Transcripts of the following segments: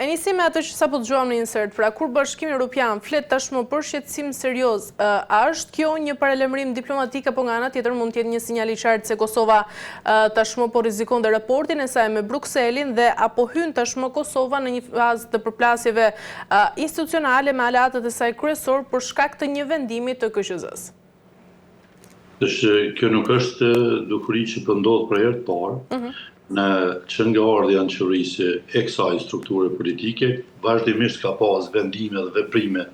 nisim me atë që sapo dëgjuam në insert, pra kur Bashkimi Europian flet tashmë për shqetësim serioz, a është kjo një paralajmërim diplomatik apo nga ana tjetër mund të jetë një sinjal i qartë se Kosova tashmë po rrezikon dhe raportin e saj me Brukselin dhe a po hyn tashmë Kosova në një fazë të përplasjeve institucionale me aleatët e saj kryesorë për shkak të një vendimi të KQZ-së? Tash, kjo nuk është dukuri që po ndodh për herë të parë. Mhm. Në që nga ardhja në qeverisje e kësaj strukture politike, vazhdimisht ka pas vendime dhe veprime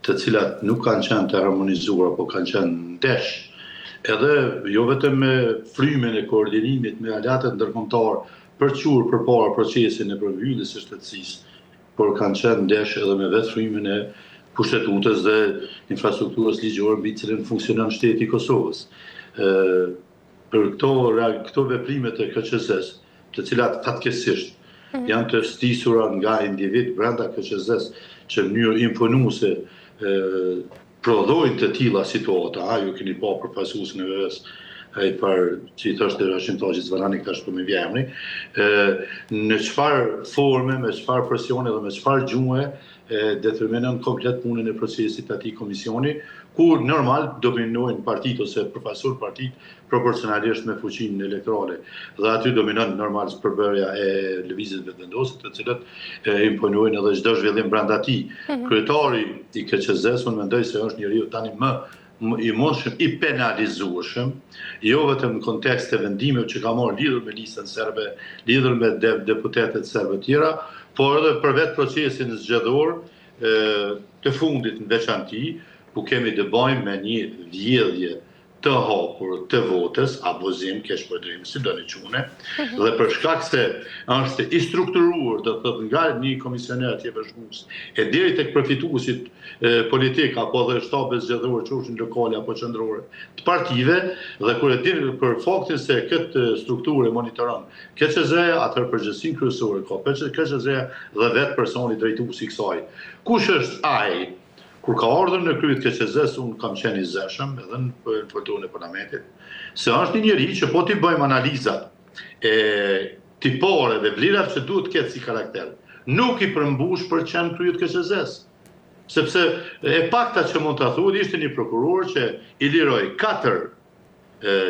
të cilat nuk kanë qenë të harmonizuara, po kanë qenë ndesh. Edhe jo vetëm me frymën e koordinimit me aleatët ndërkombëtar për të çuar përpara procesin e përmbylljes së shtetësisë, por kanë qenë ndesh edhe me vetë frymën e Kushtetutës dhe infrastrukturës ligjore mbi të cilën funksionon shteti i Kosovës. Për këto këto veprime të KQZ-së, të cilat fatkeqësisht mhm. janë të stisura nga individë brenda KQZ-së që në mënyrë imponuese prodhojnë të tilla situata, a ju keni pa përfaqësuesin e VV-së, ai par që i thoshte Hashim Thaçit Zvaranik tash po më vjen emri, në çfarë forme, me çfarë presioni dhe me çfarë gjuhe e determinon komplet punën e procesit të atij komisioni, ku normal dominojnë partitë ose përfaqësojnë partitë proporcionalisht me fuqinë elektorale. Dhe aty dominon normal përbërja e Lëvizjes Vetëvendosje, të cilët e imponojnë edhe çdo zhvillim brenda tij. Mm -hmm. Kryetari i KQZ-së, unë mendoj se është njeriu tani më i mundshëm i penalizueshëm, jo vetëm në kontekst të vendimeve që ka marrë lidhur me listën serbe, lidhur me de deputetët serbe të tjera, por edhe për vetë procesin zgjedhor të fundit në veçanti, ku kemi të bëjmë me një vjedhje të hapur të votës, abuzim, keqpërdorim, si doni qune, mhm. dhe për shkak se është i strukturuar, do të thotë nga një komisioner atje vëzhgues, e deri tek përfituesit politik apo dhe shtabe zgjedhore qofshin lokale apo qendrore të partive, dhe kur e din për faktin se këtë strukturë e monitoron KQZ-ja, atëherë përgjegjësinë kryesore ka KQZ-ja dhe vetë personi drejtuesi i kësaj. Kush është ai? Kur ka ardhur në krye të KQZ-së, unë kam qenë i zëshëm edhe në foltoren e parlamentit, se është një njeri që po t'i bëjmë analizat e tipare dhe vlerat që duhet të ketë si karakter, nuk i përmbush për të qenë në krye të KQZ-së. Sepse e pakta që mund ta thuhet ishte një prokuror që i liroi katër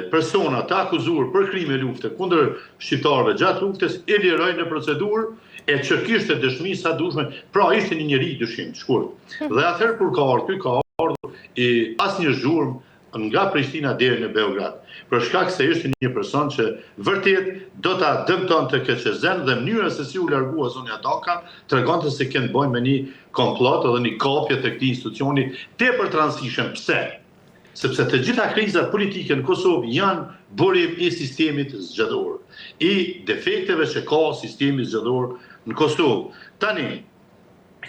persona të akuzuar për krime lufte kundër shqiptarëve gjatë luftës i liroi në procedurë e që kishte dëshmi sa dushme, pra ishte një njeri i dyshimtë, shkurt. Dhe atëherë kur ka ardhur ky ka ardhur i asnjë zhurmë nga Prishtina deri në Beograd, për shkak se ishte një person që vërtet do ta dëmtonte KQZ-n dhe mënyra se si u largua zonja Daka tregonte se kemi të bëjmë me një komplot edhe një kapje të këtij institucioni tepër të rëndësishëm. Pse? Sepse të gjitha krizat politike në Kosovë janë burim i sistemit zgjedhor, i defekteve që ka sistemi zgjedhor në Kosovë. Tani,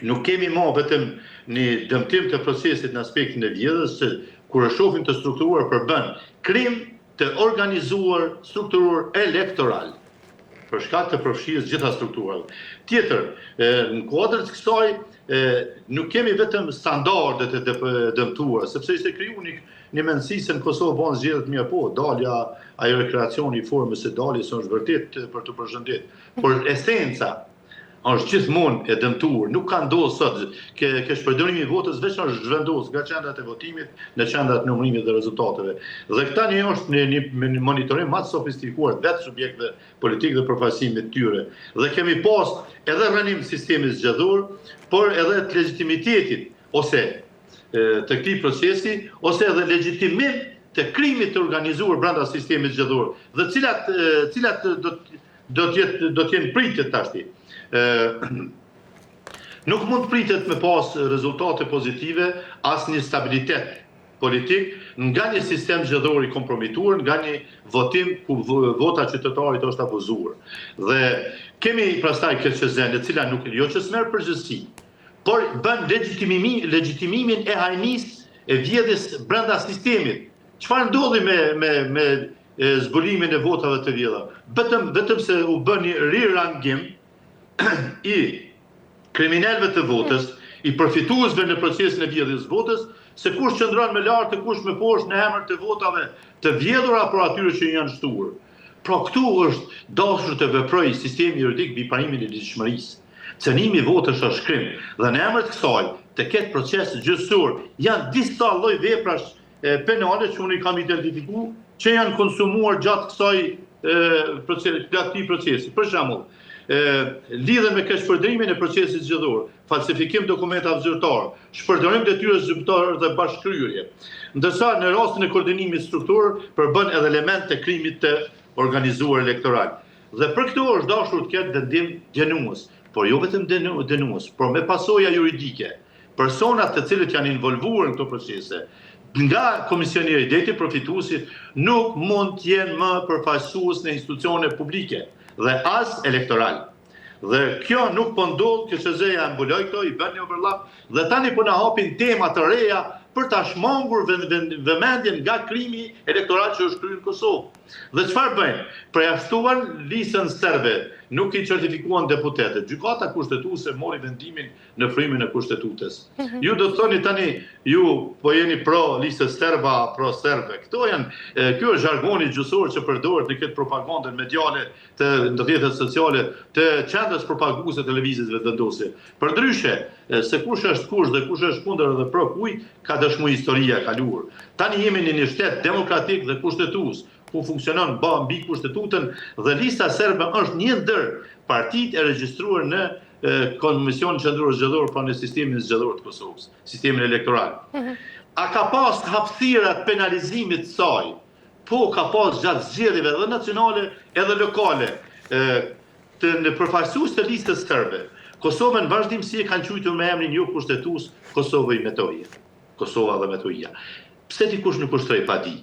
nuk kemi ma vetëm një dëmtim të procesit në aspektin e vjedhjes, që kur e shohim të strukturuar përbën krim të organizuar strukturor elektoral, për shkak të përfshirjes gjitha strukturave. Tjetër, në kuadër të kësaj, nuk kemi vetëm standardet e dëmtuara, sepse ishte kriju një, një mendësi se në Kosovë bëhen zgjedhje të mira, po, dalja, ajo rekreacioni i formës së daljes është vërtet për të përshëndet. Por esenca është gjithmonë e dëmtuar, nuk ka ndodhur sot, ke keqpërdorimi i votës veç është zhvendos nga qendrat e votimit në qendrat e numërimit dhe rezultateve. Dhe tani është një, një, një monitorim më të sofistikuar vetë subjekteve politik dhe përfaqësimit të tyre. Dhe kemi pas edhe rrënim sistemit zgjedhor, por edhe të legjitimitetit ose të këtij procesi ose edhe legjitimim të krimit të organizuar brenda sistemit zgjedhor. Dhe cilat cilat do të do të jetë do të jenë pritjet tashti. Ë nuk mund të pritet me pas rezultate pozitive as një stabilitet politik nga një sistem zgjedhor i kompromituar, nga një votim ku vota e qytetarit është abuzuar. Dhe kemi pastaj KQZ-në, e cila nuk jo që s'merr përgjegjësi, por bën legjitimimin, legjitimimin e hajnisë e vjedhjes brenda sistemit. Çfarë ndodhi me me me zbulimin e votave të vjedhura? Vetëm vetëm se u bë një rirangim i kriminelëve të votës, i përfituesve në procesin e vjedhjes votës, se kush qëndron më lart e kush më poshtë në emër të votave të vjedhura apo atyre që janë shtuar. Pra këtu është dashur të veprojë sistemi juridik mbi parimin e ligjshmërisë. Cenimi i votës është krim dhe në emër të kësaj të ketë proces gjyqësor janë disa lloj veprash penale që unë i kam identifiku që janë konsumuar gjatë kësaj gjatë këtij procesi. Për shembull, lidhen me keqpërdorimin e procesit zgjedhor, falsifikim dokumentave zyrtarë, shpërdorim detyrës zyrtare dhe bashkëkryerje. Ndërsa në rastin e koordinimit strukturor përbën edhe element të krimit të organizuar elektoral. Dhe për këto është dashur të ketë vendim dënues, por jo vetëm dënues, por me pasoja juridike. Personat të cilët janë involvuar në këto procese, nga komisioneri deri te përfituesit, nuk mund të jenë më përfaqësues në institucione publike dhe as elektoral. Dhe kjo nuk po ndodh, KQZ-ja e mbuloi këto, i bën një overlap dhe tani po na hapin tema të reja për ta shmangur vëmendjen nga krimi elektoral që është kryer në Kosovë. Dhe çfarë bëjnë? Përjashtuan listën serbe, nuk i certifikuan deputetët. Gjykata Kushtetuese mori vendimin në frymën e Kushtetutës. Mhm. Ju do të thoni tani, ju po jeni pro listës serbe, pro serbe. Këto janë, ky është zhargoni gjuhësor që përdoret në këtë propagandën mediale të në rrjetet sociale të qendrës propaguese të Lëvizjes Vetëvendosje. Përndryshe, se kush është kush dhe kush është kundër dhe pro kujt, ka dëshmu historia e kaluar. Tani jemi në një shtet demokratik dhe kushtetues, ku funksionon ba mbi kushtetutën dhe lista serbe është një ndër partitë e regjistruar në Komisionin Qendror Zgjedhor pra në sistemin zgjedhor të Kosovës, sistemin elektoral. Mhm. A ka pas hapësira të penalizimit të saj? Po, ka pas gjatë zgjedhjeve edhe nacionale edhe lokale të në përfaqësues të listës serbe. Kosovën vazhdimësi e kanë quajtur me emrin jo kushtetues Kosovo i Metohija. Kosova dhe Metohija. Pse dikush nuk ushtroi padi?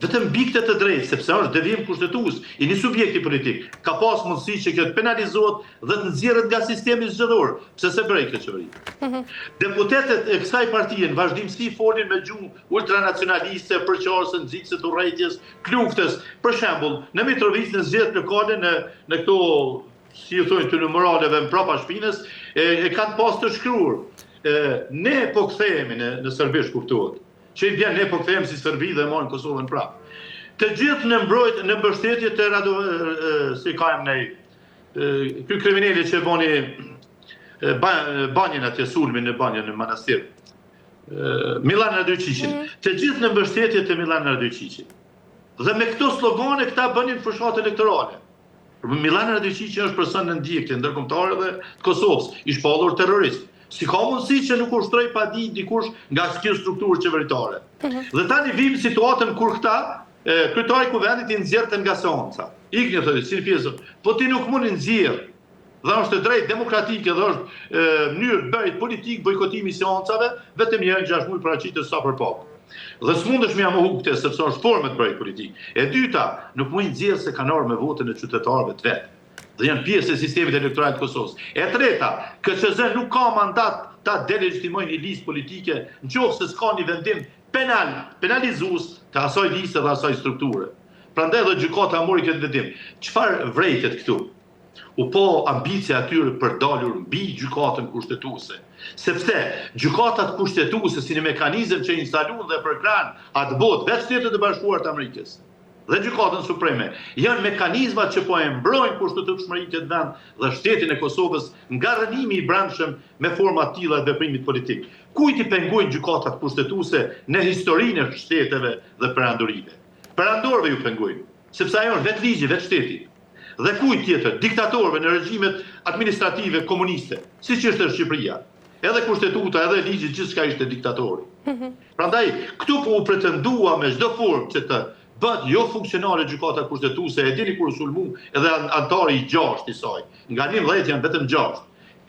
Vetëm mbi këtë të drejtë, sepse është devijim kushtetues i një subjekti politik, ka pas mundësi që kjo të penalizohet dhe të nxjerret nga sistemi zgjedhor. Pse s'e bëri kjo qeveri? Mhm. Deputetët e kësaj partie në vazhdimësi folin me gjuhë ultranacionaliste, përçarëse, nxitëse të urrejtjes, të luftës. Për shembull, në Mitrovicë në zgjedhjet lokale në në këto si ju thonë të muraleve mbrapa shpinës, e, e kanë pas të shkruar. E, ne po kthehemi në në serbisht kuptohet. Që i bjen ne po kthehemi si Serbi dhe marrim Kosovën prapë. Të gjithë në mbrojt në mbështetje të Rado si ka emrin ai ky krimineli që boni banjën atje sulmin në banjën në Manastir. Milan Radojçiqin. Mm. Të gjithë në mbështetje të Milan Radojçiqit. Dhe me këto slogane këta bënin fushatë elektorale. Milan Radojçiqi është person në ndjekje ndërkombëtare dhe të Kosovës, i shpallur terrorist. Si ka mundësi që nuk ushtroi padi dikush nga kjo strukturë qeveritare? Mhm. Dhe tani vijmë situatën kur këta, kryetari i kuvendit i nxjerrte nga seanca. Ikni thotë, si pjesë. Po ti nuk mund i nxjerr. Dhe është e drejtë demokratike dhe është mënyrë të bërit politikë bojkotimi i seancave, vetëm një herë në 6 muaj paraqitet sa për pak. Dhe s'mundesh me ia mohu këtë sepse është formë të bërit politikë. E dyta, nuk mund nxjerr se kanë ardhur me votën e qytetarëve të vet. Dhe janë pjesë e sistemit elektoral të Kosovës. E treta, KQZ nuk ka mandat ta delegjitimojë një listë politike në qoftë se s'ka një vendim penal, penalizues të asaj liste dhe asaj strukture. Prandaj dhe gjykata mori këtë vendim. Çfarë vrejtet këtu? U pa ambicia e tyre për dalur mbi Gjykatën Kushtetuese. Sepse, gjykatat kushtetuese si një mekanizëm që instalun dhe përkrahën atëbotë vetë Shtetet e Bashkuara të Amerikës dhe Gjykatën Supreme, janë mekanizmat që po e mbrojnë kushtetutshmërinë këtë vend dhe shtetin e Kosovës nga rrënimi i brendshëm me forma të tilla të veprimit politik. Kujt i pengojnë gjykatat kushtetuese në historinë e shteteve dhe perandorive? Perandorëve ju pengojnë, sepse ajo është vetë ligji, vetë shteti. Dhe kujt tjetër? Diktatorëve në regjimet administrative komuniste, siç ishte Shqipëria. Edhe kushtetuta, edhe ligji, gjithçka ishte diktatori. Mhm. Prandaj, këtu po u pretendua me çdo formë që të bëhet jo funksionale gjykata kushtetuese, e dini kur u sulmu edhe anëtari i gjashtë i saj. Nga 11 janë vetëm 6.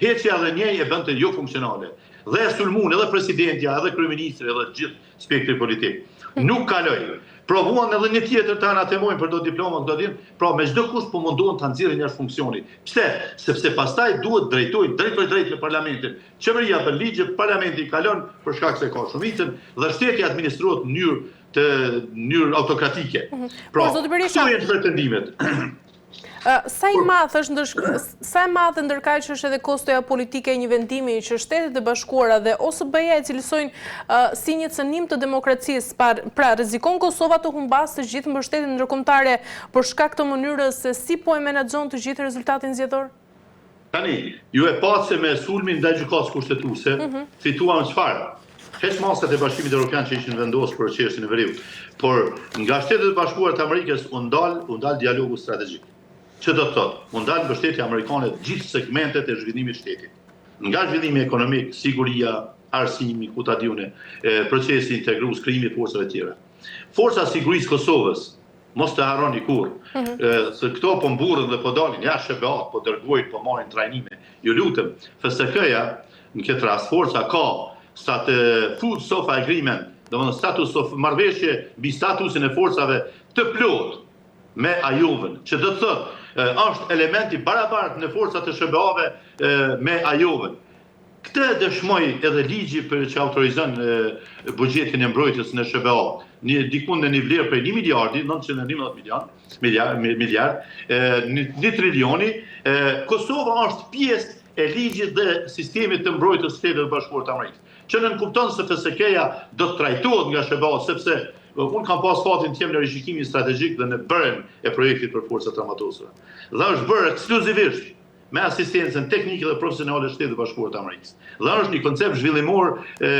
Heqja edhe një e bënte jo funksionale. Dhe e sulmun edhe presidentja, edhe kryeministri, edhe gjithë spektri politik. Nuk kaloi. Provuan edhe një tjetër ta anatemojnë për do diploma këto din, pra me çdo kusht po mundohen ta nxjerrin jashtë funksionit. Pse? Sepse pastaj duhet drejtojnë drejtpërdrejt me parlamentin. Qeveria bën ligje, parlamenti i kalon për shkak se ka shumicën dhe shteti administrohet në mënyrë të mënyrë autokratike. Mhm. Pra, këto janë pretendimet. Sa i madh është sa e madhe ndërkaq është edhe kostoja politike e një vendimi që Shtetet e Bashkuara dhe OSBE-ja e cilësojnë si një cënim të demokracisë, pra rrezikon Kosova të humbasë të gjithë mbështetjen ndërkombëtare për shkak të mënyrës se si po e menaxhon të gjithë rezultatin zgjedhor? Tani, ju e patë se me sulmin ndaj Gjykatës Kushtetuese, mhm. fituam çfarë? Heq masat e Bashkimit Evropian që ishin vendosur për çështjen e veriut. Por nga Shtetet e Bashkuara të Amerikës u ndal, u ndal dialogu strategjik. Që do të thotë, u ndal mbështetja amerikane të gjithë segmentet e zhvillimit të shtetit. Nga zhvillimi ekonomik, siguria, arsimi, ku ta di unë, procesi integrues, krijimi i forcave të tjera. Forca e sigurisë Kosovës, mos të harroni kurrë, mm -hmm. se këto po mburren dhe po dalin, ja SHBA, po dërgojnë, po marrin trajnime. Ju lutem, FSK-ja, në këtë rast, forca ka stat, Full SOFA Agreement, domethënë status of marrëveshje mbi statusin e forcave të plotë me Ajovën, që do të thotë, është element i barabartë në forcat e SHBA-ve me Ajovën. Këtë e dëshmoi edhe ligji për që autorizon buxhetin e mbrojtjes në SHBA, një diku në një vlerë prej 1 miliardi 911 milion, miliard, miliard, një, një trilioni, Kosova është pjesë e ligjit dhe sistemit të mbrojtjes së Shteteve të Bashkuara të Amerikës, që nënkupton se FSK-ja do të trajtohet nga SHBA sepse unë kam pas fatin të jem në rishikimin strategjik dhe në bërjen e projektit për forcat e armatosura. Dhe është bërë ekskluzivisht me asistencën teknike dhe profesionale të Shteteve të Bashkuara të Amerikës. Dhe është një koncept zhvillimor e,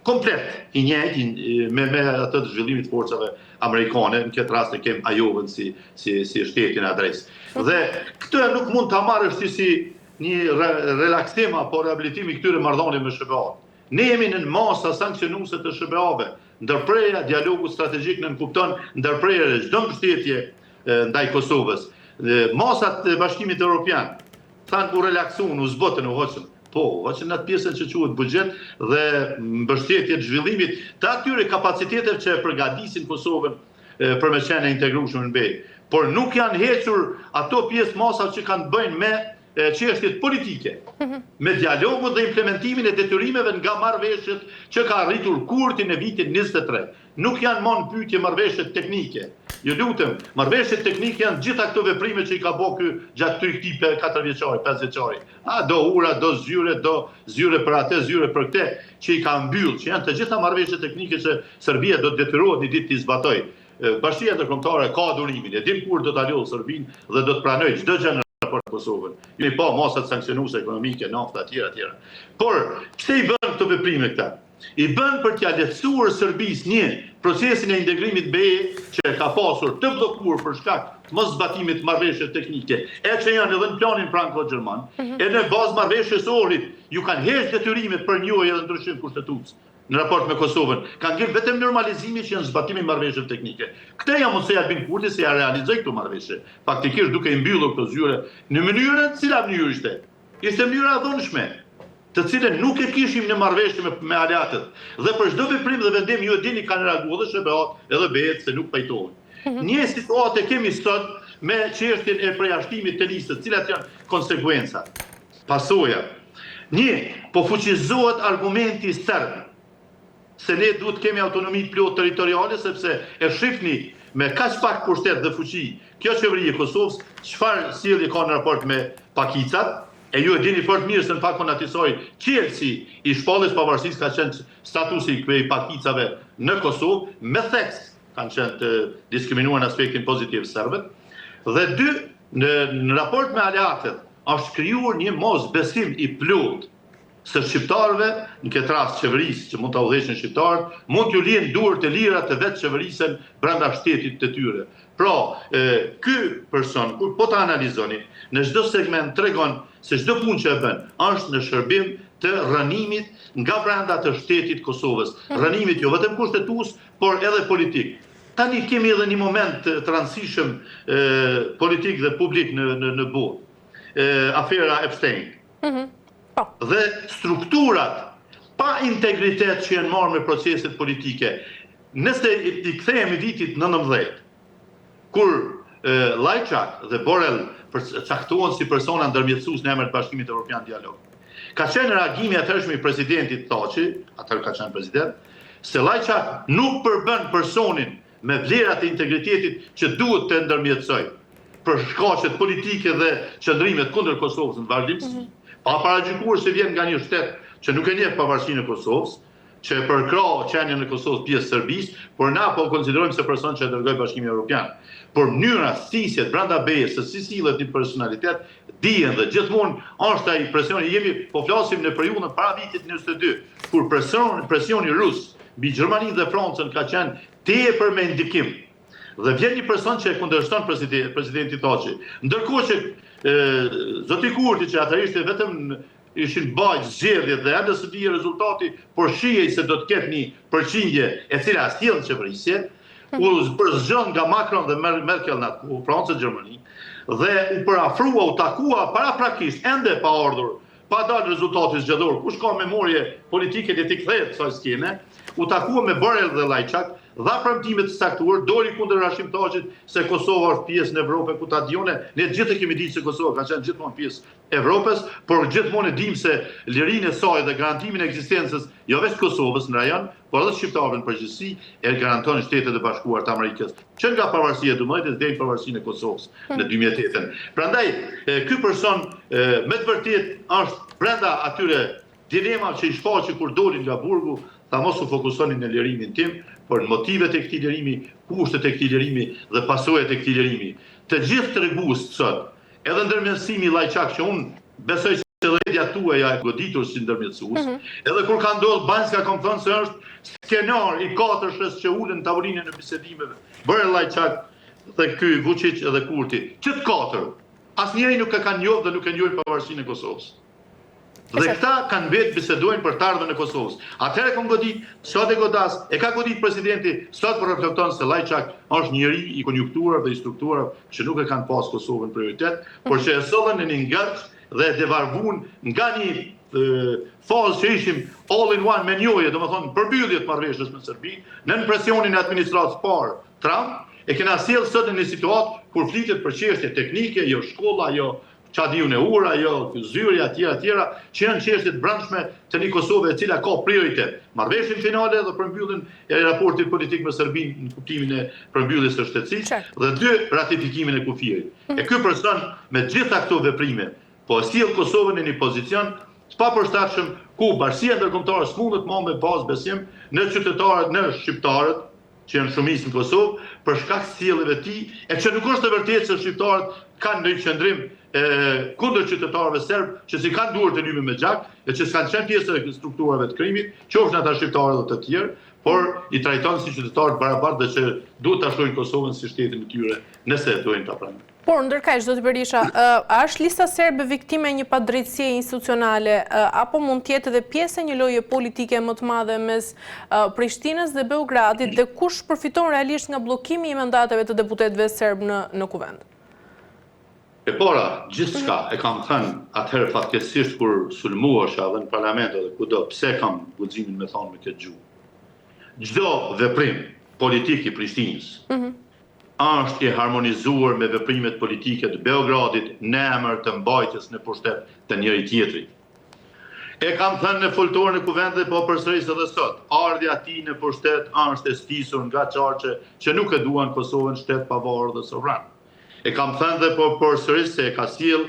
komplet i njëjtë me me atë të zhvillimit të forcave amerikane, në këtë rast ne kemi Ajovën si si si shtetin adresë. Dhe këtë nuk mund ta marrësh ti si një re, relaksim apo rehabilitim i këtyre marrëdhënieve me SHBA. Ne jemi nën masa sanksionuese të SHBA-ve. Ndërprerja e dialogut strategjik nënkupton ndërprerjen e çdo mbështetje ndaj Kosovës. Masat e Bashkimit Evropian thanë u relaksuan, u zbutën, u hoqën. Po, u hoqën në atë pjesën që quhet buxhet dhe mbështetje të zhvillimit të atyre kapaciteteve që e përgatisin Kosovën për me qenë e integrueshme në BE. Por nuk janë hequr ato pjesë masat që kanë të bëjnë me çështjet politike, mhm. me dialogun dhe implementimin e detyrimeve nga marrëveshjet që ka arritur Kurti në vitin 23. Nuk janë më në pyetje marrëveshjet teknike. Ju lutem, marrëveshjet teknike janë gjitha këto veprime që i ka bo ky gjatë këtij këtij 4 vjeçari, 5 vjeçari. A do ura, do zyre, do zyre për atë, zyre për këtë, që i ka mbyll, që janë të gjitha marrëveshjet teknike që Serbia do të detyrohet një ditë t'i zbatojë. Bashkësia ndërkombëtare ka durimin, e din kur do ta lodhë Serbinë dhe do të pranojë çdo gjë në raport me Kosovën. Ju i pa masat sanksionuese ekonomike, nafta etj etj. Por pse i bën këto veprime këta? I bën për t'ia lehtësuar Serbisë një procesin e integrimit BE që e ka pasur të bllokuar për shkak të moszbatimit të marrëveshjeve teknike, e që janë edhe në planin franko-gjerman, mhm. e në bazë marrëveshjes së Ohrit, ju kanë heq detyrimet për njohje dhe ndryshim kushtetues në raport me Kosovën. Ka ngel vetëm normalizimi që janë zbatimi i marrëveshjeve teknike. Këtë ja mundësoi Albin Kurti se ja realizoi këto marrëveshje, faktikisht duke i mbyllur këto zyre në mënyrën cila mënyrë ishte. Ishte mënyra e dhunshme, të cilën nuk e kishim në marrëveshje me, me aleatët. Dhe për çdo veprim dhe vendim ju e dini kanë reaguar edhe SHBA-t, edhe BE-t se nuk pajtohen. Mhm. Një situatë e kemi sot me çështjen e përjashtimit të listës, cilat janë konsekuencat, pasojat. Një, po fuqizohet argumenti serb se ne duhet të kemi autonomi të plotë territoriale sepse e shifni me kaq pak pushtet dhe fuqi kjo qeveri e Kosovës çfarë sjellje ka në raport me pakicat, e ju e dini fort mirë se në Pakon Ahtisarit çelësi i shpalljes pavarësisë ka qenë statusi i pakicave në Kosovë, me theks kanë qenë të diskriminuar në aspektin pozitiv serbët, dhe dy, në, në raport me aleatët, është krijuar një mosbesim i plotë se shqiptarëve, në këtë rast qeverisë që mund ta udhëheqin shqiptarët, mund t'ju lihen duart e lira të vetëqeverisen brenda shtetit të tyre. Pra, e, ky person, kur po ta analizoni, në çdo segment tregon se çdo punë që e bën është në shërbim të rrënimit nga brenda të shtetit Kosovës. Mhm. Rrënimit jo vetëm kushtetues, por edhe politik. Tani kemi edhe një moment të rëndësishëm politik dhe publik në në në botë. Afera Epstein. Mm -hmm. Po. Dhe strukturat pa integritet që janë marrë me proceset politike. Nëse i kthehemi vitit 19, kur Lajçak dhe Borrell caktohen si persona ndërmjetësues në emër të Bashkimit Evropian dialog. Ka qenë reagimi i atëhershëm i presidentit Thaçi, atëherë ka qenë president, se Lajçak nuk përbën personin me vlerat e integritetit që duhet të ndërmjetësojë për shkaqet politike dhe qëndrimet kundër Kosovës në vazhdimësi, mm -hmm. pa paragjykuar se vjen nga një shtet që nuk e njeh pavarësinë e Kosovës, që e përkrah qenien e Kosovës pjesë Serbisë, por na po konsiderojmë se person që e dërgoi Bashkimi Evropian. Por mënyra, stisjet brenda BE-së se si sillet një personalitet dihen dhe gjithmonë është ai presioni, jemi po flasim në periudhën para vitit 22, kur presioni, presioni rus mbi Gjermaninë dhe Francën ka qenë tepër me ndikim. Dhe vjen një person që e kundërshton presidenti Thaçi. Ndërkohë që zoti Kurti që atëherë ishte vetëm ishin bajt zgjedhjet dhe ende s'u dihej rezultati, por shihej se do të ketë një përqindje e cila sjell qeverisje, u përzgjodh nga Macron dhe Merkel në atë kohë, Francë e Gjermani, dhe u përafrua, u takua paraprakisht, ende pa ardhur, pa dalë rezultati zgjedhor, kush ka memorie politike le t'i kthehet kësaj skene, u takua me Borrell dhe Lajçak, dha premtime të caktuar, doli kundër Hashim Thaçit se Kosova është pjesë në Evropë, ku ta di unë, ne të gjithë e kemi ditë se Kosova ka qenë gjithmonë pjesë Evropës, por gjithmonë e dimë se lirinë e saj dhe garantimin e ekzistencës jo veç të Kosovës në rajon, por edhe të shqiptarëve në përgjithësi, e garantonin Shtetet e Bashkuara të Amerikës, që nga pavarësia e 12-ës deri në pavarësinë e Kosovës në 2008-ën. Prandaj, ky person me të vërtetë është brenda atyre dilemave që i shfaqi kur doli nga burgu, tha mos u fokusoni në lirimin tim, por në motivet e këtij lirimi, kushtet e këtij lirimi dhe pasojat e këtij lirimi. Të gjithë treguesit sot, Edhe ndërmjetësimi i Lajçak që unë besoj se edhe mediat tuaja e goditur si ndërmjetësues, mm -hmm. edhe kur ka ndodhur Banjska kam thënë se është skenar i katërshës që ulen në tavolinën e bisedimeve. Borrell Lajçak dhe ky Vučić edhe Kurti, që të katër, asnjëri nuk e kanë njohur dhe nuk e njohin pavarësinë e Kosovës. Dhe këta kanë mbet bisedojnë për të ardhmen e Kosovës. Atëherë kam godit, sot e godas, e ka godit presidenti, sot po reflekton se Lajçak është njeri i konjunktuar dhe i struktuar që nuk e kanë pas Kosovën prioritet, por që e sollën në një ngërç dhe e devalvun nga një fazë që ishim all in one me njohje, domethënë përmbyllje të marrëveshjes me Serbinë, nën presionin e administratës parë Trump, e kena sjellë sot në një situatë kur flitet për çështje teknike, jo shkolla, jo Ça di unë ura, jo zyrja, tjera, tjera, që janë çështje të brendshme të një Kosove e cila ka prioritet. Marrëveshjen finale dhe përmbylljen e raportit politik me Serbinë në kuptimin e përmbylljes së shtetësisë dhe dy ratifikimin e kufirit. E ky person me gjitha këto veprime po e sjell Kosovën në një pozicion të papërshtatshëm ku bashkësia ndërkombëtare s'mundet më me pas besim në qytetarët, në shqiptarët, që janë shumicë në Kosovë, për shkak të sjelljeve të tij, e që nuk është e vërtetë se shqiptarët kanë ndonjë qëndrim kundër qytetarëve serbë që s'i kanë duart e lyme me gjak, e që s'kanë qenë pjesë e strukturave të krimit, qofshin ata shqiptarë dhe të tjerë, por i trajton si qytetarë të barabartë dhe që duhet ta shohin Kosovën si shtetin e tyre, nëse e dojnë ta pranojnë. Por, ndërkaq, zoti Berisha, a është Lista Serbe viktimë e një padrejtësie institucionale, apo mund të jetë edhe pjesë e një loje politike më të madhe mes Prishtinës dhe Beogradit dhe kush përfiton realisht nga bllokimi i mandateve të deputetëve serbë në në Kuvend? E para, gjithçka e kam thënë atëherë fatkeqësisht kur sulmohesha edhe në parlament edhe kudo, pse kam guximin me thonë me këtë gjuhë. Çdo veprim politik i Prishtinës, është i harmonizuar me veprimet politike të Beogradit në emër të mbajtjes në pushtet të njëri-tjetrit. E kam thënë në foltoren e Kuvendit dhe po përsëris edhe sot, ardhja e tij në pushtet është e stisur nga qarqe që nuk e duan Kosovën shtet pavarur dhe sovran. E kam thënë dhe po përsëris se e ka sjellë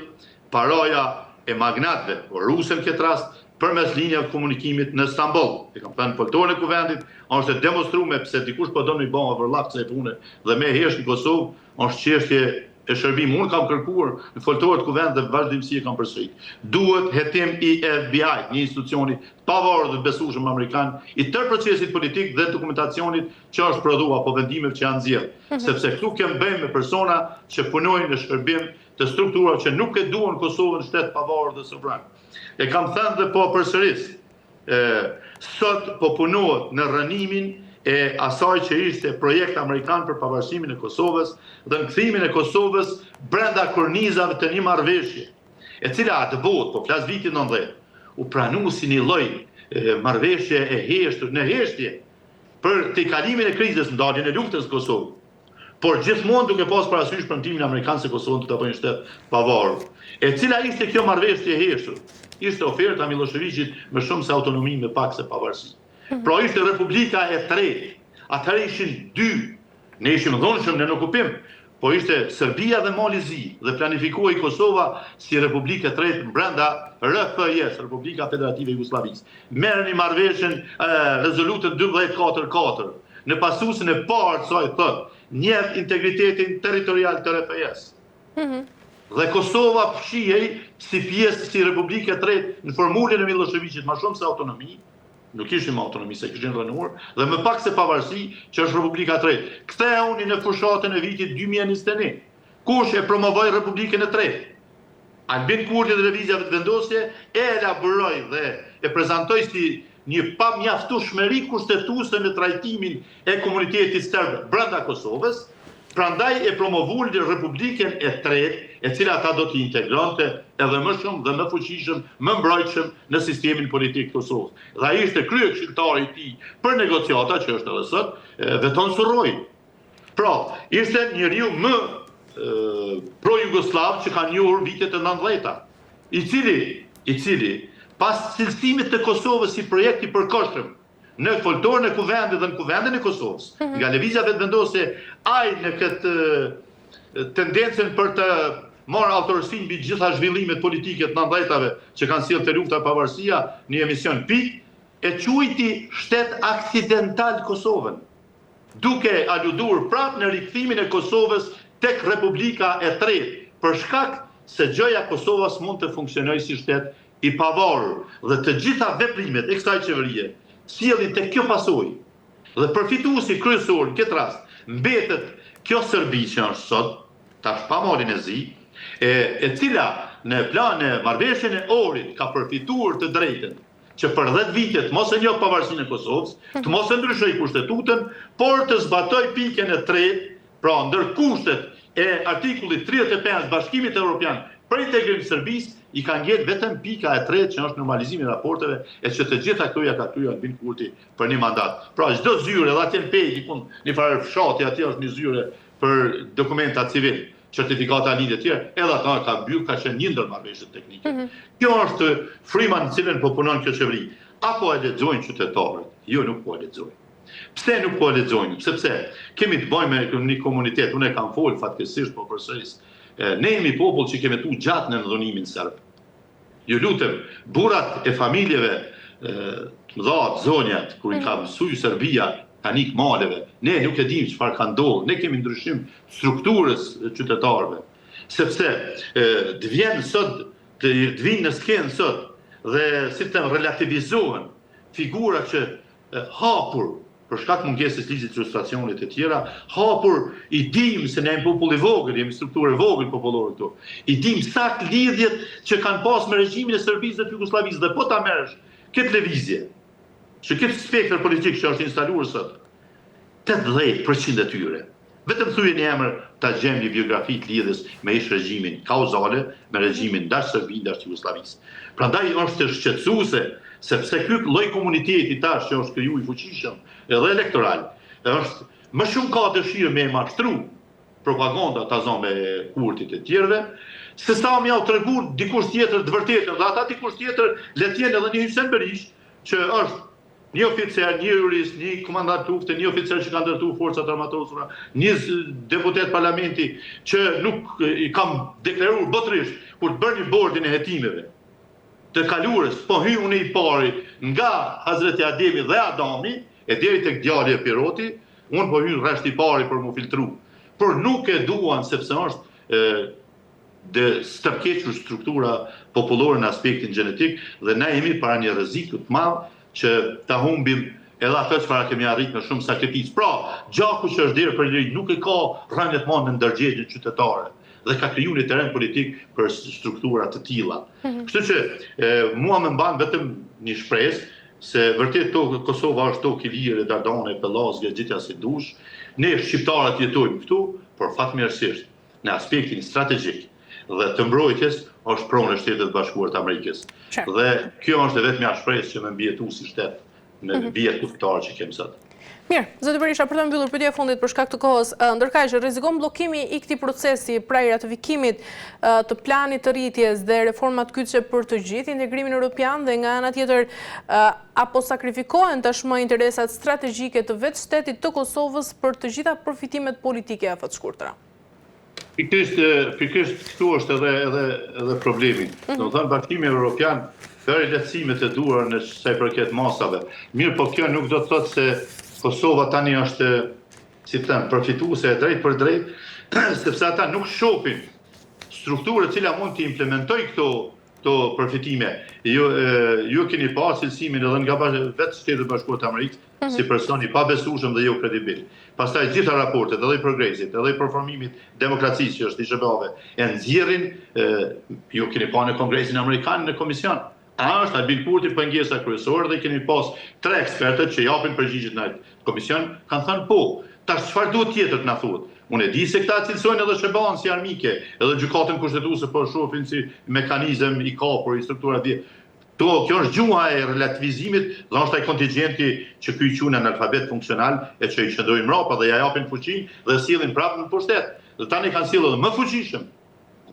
paraja e magnatëve, ruse në këtë rast, përmes linjave të komunikimit në Stamboll. E kam thënë në foltoren e Kuvendit, është e demonstrume pse dikush po don me i ba overlap kësaj pune dhe me hesht në Kosovë, është çështje e shërbim. Unë kam kërkuar në foltore të Kuvendit dhe vazhdimësi e kam përsërit. Duhet hetim i FBI, një institucioni të pavarur dhe të besueshëm amerikan, i tërë procesit politik dhe dokumentacionit që është prodhu apo vendimeve që janë nxjerrë. Mhm. Sepse këtu kem bëjmë me persona që punojnë në shërbim të strukturave që nuk e duan Kosovën shtet pavarur dhe sovran. E kam thënë dhe po përsëris, e, sot po punohet në rrënimin e asaj që ishte projekt amerikan për pavarësimin e Kosovës dhe në kthimin e Kosovës brenda kornizave të një marrëveshje, e cila atë botë, po flas vitit 90, u pranu si një lloj marrëveshje e heshtur në heshtje për tejkalimin e krizës ndaljen e luftës në Kosovë. Por gjithmonë duke pas parasysh premtimin amerikan se Kosovën do ta bëjnë shtet të pavarur. E cila ishte kjo marrëveshje e heshtur? Ishte oferta e Millosheviqit më shumë se autonomi më pak se pavarësi. Mhm. Pra ishte Republika e tretë. Atëherë ishin dy. Ne ishim dhunshëm në okupim. Po ishte Serbia dhe Mali i Zi dhe planifikohej Kosova si republikë e tretë brenda RFJ-së, Republika Federative e Jugosllavisë. Merreni marrëveshjen rezolutën 12 katër katër, në pasusin e parë të saj thotë, njeh integritetin territorial të RFJ-së. Mhm. Dhe Kosova fshihej si pjesë si republikë e tretë në formulën e Millosheviqit ma shumë se autonomi, Nuk ishim autonomi se kishin rrënuar dhe më pak se pavarësi që është Republika e Tretë. Kthehuni në fushatën e vitit 2021. Kush e promovoi Republikën e Tretë? Albin Kurti dhe Lëvizja Vetëvendosje e elaboroi dhe e prezantoi si një pamjaftueshmëri kushtetuese në trajtimin e komunitetit serb brenda Kosovës, prandaj e promovuan Republikën e Tretë, e cila ata do t'i integronte edhe më shumë dhe më fuqishëm, më mbrojtshëm në sistemin politik të Kosovës. Dhe ai ishte kryekëshilltari i tij për negociata, që është edhe sot, Veton Surroi. Pra, ishte njeriu më pro-jugosllav që ka njohur vitet e 90-ta, i cili, i cili, pas cilësimit të Kosovës si projekt i përkohshëm, në foltoren e Kuvendit dhe në Kuvendin e Kosovës, mhm. nga Lëvizja Vetëvendosje, ai në këtë tendencën për të marrë autorësinë mbi gjitha zhvillimet politike të nëntëdhjetave që kanë sjellë te lufta e pavarësia në emision Pikë, e quajti shtet aksidental Kosovën, duke aluduar prapë në rikthimin e Kosovës tek Republika e Tretë, për shkak se gjoja Kosova s'mund të funksionojë si shtet i pavarur dhe të gjitha veprimet e kësaj qeverie sjellin tek kjo pasojë dhe përfituesi kryesor në këtë rast mbetet kjo Serbi që është sot tash pa Malin e Zi e e cila në plan në marrëveshjen e Ohrit ka përfituar të drejtën që për 10 vite të mos e njohë pavarësinë e Kosovës, të mos e ndryshojë kushtetutën, por të zbatojë pikën e tretë Pra, ndër kushtet e artikullit 35 Bashkimit Evropian për integrim të Serbisë, i ka ngel vetëm pika e tretë që është normalizimi i raporteve e që të gjitha këto ja ka kryer Albin Kurti për një mandat. Pra, çdo zyre edhe atje në Pejë, dikun një farë fshati atje është një zyre për dokumenta civil, certifikata lindje e tjera, edhe ata ka mbyll, ka qenë një ndër marrëveshjet teknike. Mm -hmm. Kjo është fryma në cilën po punon kjo qeveri. A po e lexojnë qytetarët? Jo, nuk po e lexojnë. Pse nuk po e lexojnë? Sepse kemi të bëjmë me një komunitet, unë e kam fol fatkeqësisht po përsëris. Ne jemi popull që kemi jetu gjatë nën dhunimin serb. Ju lutem, burrat e familjeve të mëdha, të zonjat, kur i ka mm. mësuj Serbia, kanë ikë maleve. Ne nuk e dimë çfarë ka ndodhur. Ne kemi ndryshim strukturës qytetarëve. Sepse të vjen sot, të, të vinë në skenë sot dhe si të them relativizohen figura që hapur, për shkak të mungesës ligjit të lustracionit e tjera, hapur i dimë se ne jemi popull i vogël, jemi strukturë e vogël popullore këtu. I dimë saktë lidhjet që kanë pas me regjimin e Serbisë dhe të Jugosllavisë dhe po ta merrësh këtë lëvizje, që këtë spektër politik që është instaluar sot, 80% e tyre Vetëm thuje një emër ta gjejmë një biografi të lidhjes me ish regjimin kauzale, me regjimin ndash Serbi, ndash Jugosllavisë. Prandaj është shqetësuese sepse ky lloj komuniteti tash që është kriju i fuqishëm edhe elektoral, është më shumë ka dëshirë me e mashtru propaganda ta zëmë e Kurtit e tjerëve, se sa me jau tregu dikush tjetër të vërtetën dhe ata dikush tjetër le të jenë edhe një Hysen Berishë që është Një oficer, një jurist, një komandant lufte, një oficer që ka ndërtu forcat e armatosura, një deputet parlamenti që nuk i kam deklaruar botërisht kur të bërë një bordin e hetimeve të kalurës, po hy unë i pari nga Hazreti Ademi dhe Adami, e deri tek djali e Piroti, unë po hy në rresht i pari për mu filtru. Por nuk e duan sepse është e, dhe stërkequr struktura popullore në aspektin gjenetik dhe ne jemi para një rreziku të madh që ta humbim edhe atë çfarë kemi arrit me shumë sakrificë. Pra, gjaku që është derdhur për liri nuk e ka rrënjët më në ndërgjegjen qytetare dhe ka kriju një terren politik për struktura të tilla. Mm -hmm. Kështu që e, mua më mban vetëm një shpresë se vërtet tokë Kosova është tokë ilire, dardane, pellazge, gjithja si dush. Ne shqiptarët jetojmë këtu, por fatmirësisht në aspektin strategjik dhe të mbrojtjes është pronë e Shteteve të Bashkuara të Amerikës. Dhe kjo është e vetmja shpresë që me mbijetu si shtet në mhm. vijat kufitare që kemi sot. Mirë, zoti Berisha, për të mbyllur pyetja e fundit për shkak të kohës, ndërkaq rrezikon bllokimi i këtij procesi, pra i ratifikimit të planit të rritjes dhe reformat kyçe për të gjithë integrimin europian dhe nga ana tjetër apo sakrifikohen tashmë interesat strategjike të vetë shtetit të Kosovës për të gjitha përfitimet politike afatshkurtra? Pikërisht, pikërisht këtu është edhe edhe edhe problemi. Mm -hmm. Domethënë Bashkimi Evropian bëri lehtësimet e duhura në sa i përket masave. Mirëpo kjo nuk do të thotë se Kosova tani është si të them, përfituese e drejtpërdrejtë, sepse ata nuk shohin strukturë e cila mund të implementojë këto këto përfitime. Ju ju keni pa cilësimin edhe nga vetë Shtetet e Bashkuara të Amerikës mm -hmm. si person i pabesueshëm dhe jo kredibil. Pastaj gjitha raportet, edhe i progresit, edhe i performimit demokracisë që është i SHBA-ve, e nxjerrin, ju keni pa në Kongresin Amerikan në komision. A është Albin Kurti pengesa kryesore dhe keni pas tre ekspertët që japin përgjigjet në komision, kanë thënë po. Tash çfarë duhet tjetër të na thuhet? Unë e di se këta cilësojnë edhe SHBA-në si armike, edhe gjykatën kushtetuese po shohin si mekanizëm i kapur, i struktura atje. To, kjo është gjuha e relativizimit dhe është ai kontingjenti që ky i quan analfabet funksional e që i qëndrojnë mrapa dhe ja japin fuqinë dhe sjellin prapë në pushtet. Dhe tani kanë sjellë edhe më fuqishëm.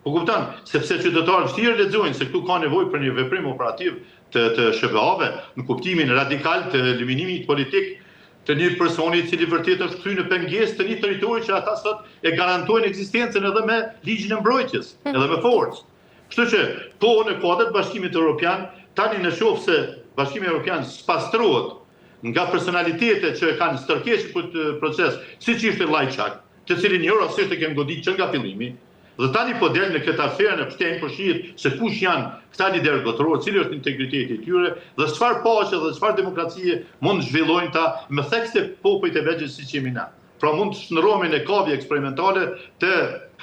Po kupton, sepse qytetarët vështirë lexojnë se këtu ka nevojë për një veprim operativ të të SHBA-ve në kuptimin radikal të eliminimit politik të një personi i cili vërtet është kthyer në pengesë të një territori që ata sot e garantojnë ekzistencën edhe me ligjin e mbrojtjes, hmm. edhe me forcë. Kështu që, po në kuadër të Bashkimit Evropian, tani në qoftë se Bashkimi Evropian spastrohet nga personalitete që kanë stërkeqë këtë proces, siç ishte Lajçak, të cilin jo rastësisht e kemi godit që nga fillimi, dhe tani po del në këtë aferën e Epstein po shihet se kush janë këta liderë botërorë, cili është integriteti i tyre dhe çfarë paqe dhe çfarë demokracie mund të zhvillojnë ta me theks te popujt e vegjël siç jemi na. Pra mund të shndërrohemi në kavje eksperimentale të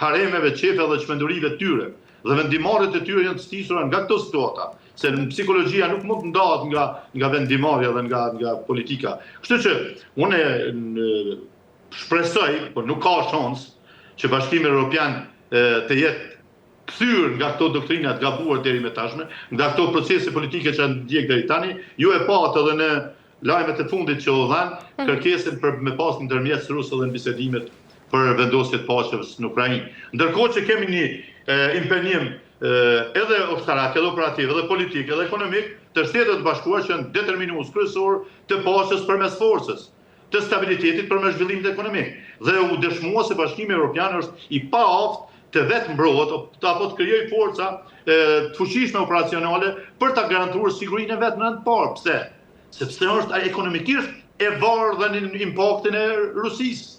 haremeve, qejfeve dhe çmendurive të tyre. Dhe vendimmarrjet e tyre janë të stisura nga këto situata, se në psikologjia nuk mund të ndahet nga nga vendimmarrja dhe nga nga politika. Kështu që unë Shpresoj, por nuk ka shans, që Bashkimi Evropian të jetë kthyer nga këto doktrina të gabuar deri më tashme, nga këto procese politike që janë ndjek deri tani. Ju e patë edhe në lajmet e fundit që u dhanë, mhm. kërkesën për me pas ndërmjetës rus edhe në bisedimet për vendosje të paqes në Ukrainë. Ndërkohë që kemi një impenjim edhe ushtarak, edhe operativ, edhe politik, edhe ekonomik të Shteteve të Bashkuara që janë determinues kryesor të paqes përmes forcës. të stabilitetit përmes zhvillimit ekonomik. Dhe u dëshmua se Bashkimi Evropian është i paaftë të vetëmbrohet apo të krijojë forca të fuqishme operacionale për ta garantuar sigurinë e vet në rend të parë. Pse? Sepse është ekonomikisht e varur dhe në impaktin e Rusisë.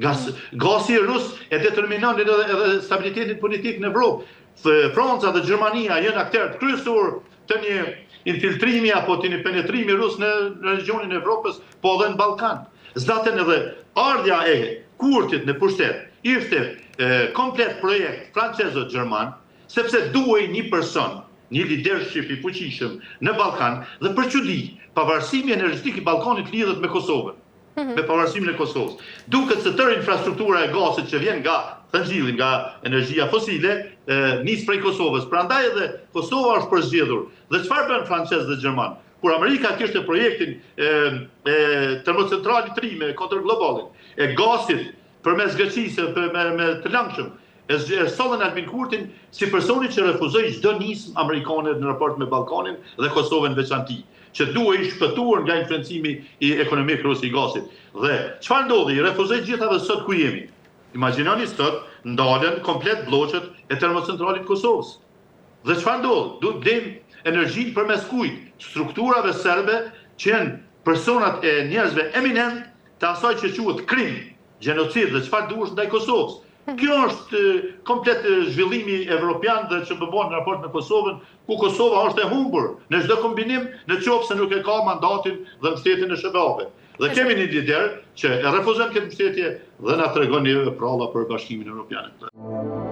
Gas, gasi rus e determinon edhe, edhe stabilitetin politik në Evropë. Franca dhe Gjermania janë akterët kryesor të një infiltrimi apo të një penetrimi rus në regjionin e Evropës, po edhe në Ballkan. Zaten edhe ardhja e Kurtit në pushtet ishte e, komplet projekt francezo-gjerman, sepse duhej një person, një leadership i fuqishëm në Ballkan dhe për çudi, pavarësimi energjetik i Ballkanit lidhet me Kosovën. Mhm. me pavarësimin e Kosovës. Duket se tërë infrastruktura e gazit që vjen nga thëngjilli, nga energjia fosile, nis prej Kosovës. Prandaj edhe Kosova është përzgjedhur. Dhe çfarë bën francezët dhe gjermanët? Kur Amerika kishte projektin e, e termocentralit të ri me Counter Globalin, e gazit përmes Greqisë me, me të lëngshëm, E sollën Albin Kurtin si personi që refuzoi çdo nismë amerikane në raport me Ballkanin dhe Kosovën në veçanti, që duhej shpëtuar nga influencimi i ekonomik rus i gazit. Dhe çfarë ndodhi? I refuzoi gjitha dhe sot ku jemi? Imagjinoni sot ndalen komplet blloqet e termocentralit të Kosovës. Dhe çfarë ndodh? Duhet blejmë energjinë përmes kujt? Strukturave serbe që janë personat e njerëzve eminent të asaj që quhet krim gjenocid dhe çfarë duhesh ndaj Kosovës. Kjo është komplet zhvillimi evropian dhe që po bëhet në raport me Kosovën, ku Kosova është e humbur në çdo kombinim, në qoftë se nuk e ka mandatin dhe mbështetjen e SHBA-ve. Dhe kemi një lider që e refuzon këtë mbështetje dhe na tregon një pralla për Bashkimin Evropian.